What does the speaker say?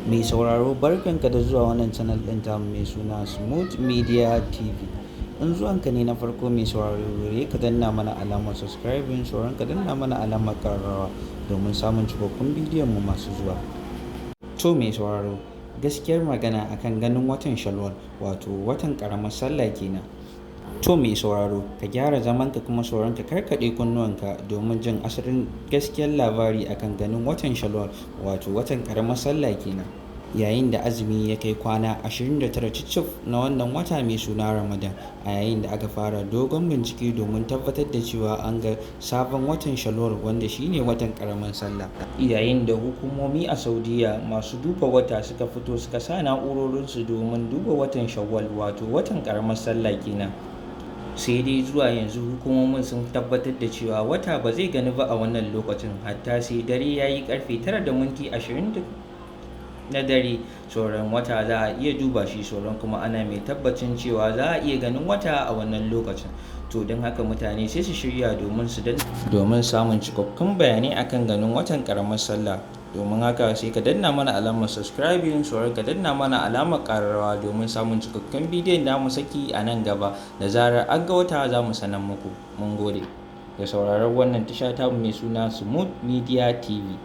Mai sauraro, barkanka da zuwa wannan channel ɗin tamu mai suna Smooth Media TV. In zuwanka ne na farko, mai sauraro, ka danna mana alamar subscribing, sauran ka danna mana alamar ƙararrawa domin samun cikakkun bidiyon mu masu zuwa. To mai sauraro, gaskiyar magana akan ganin watan Shawwal, wato watan ƙaramar sallah kenan. To mai sauraro, ka gyara zamanka kuma sauran ka karkaɗe kunnuwanka domin jin asalin gaskiyar labari akan ganin watan Shawwal, wato watan ƙaramar sallah kenan. Yayin da azumi ya kai kwana 29 cicif na wannan wata mai suna Ramadan, a yayin da aka fara dogon bincike domin tabbatar da cewa an ga sabon watan Shawwal, wanda shine watan ƙaramar sallah. Yayin da hukumomi a Saudiya masu duba wata suka fito suka sa na'urorinsu domin duba watan Shawwal, wato watan ƙaramar sallah kenan. Sai dai zuwa yanzu hukumomin sun tabbatar da cewa wata ba zai gani ba a wannan lokacin, hatta sai dare ya yi karfe 9:20 na dare, sauran wata za a iya duba shi, sauran kuma ana mai tabbacin cewa za a iya ganin wata a wannan lokacin. To don haka mutane sai su shirya domin su domin samun cikakkun bayanai akan ganin watan ƙaramar sallah. Domin haka sai ka danna mana alamar subscribing, sauran ka danna mana alamar ƙararrawa domin samun cikakken bidiyon da mu saki a nan gaba. Da zarar an ga wata, za mu sanar muku. Mun gode da sauraron wannan tasha tamu mai suna Smooth Media TV.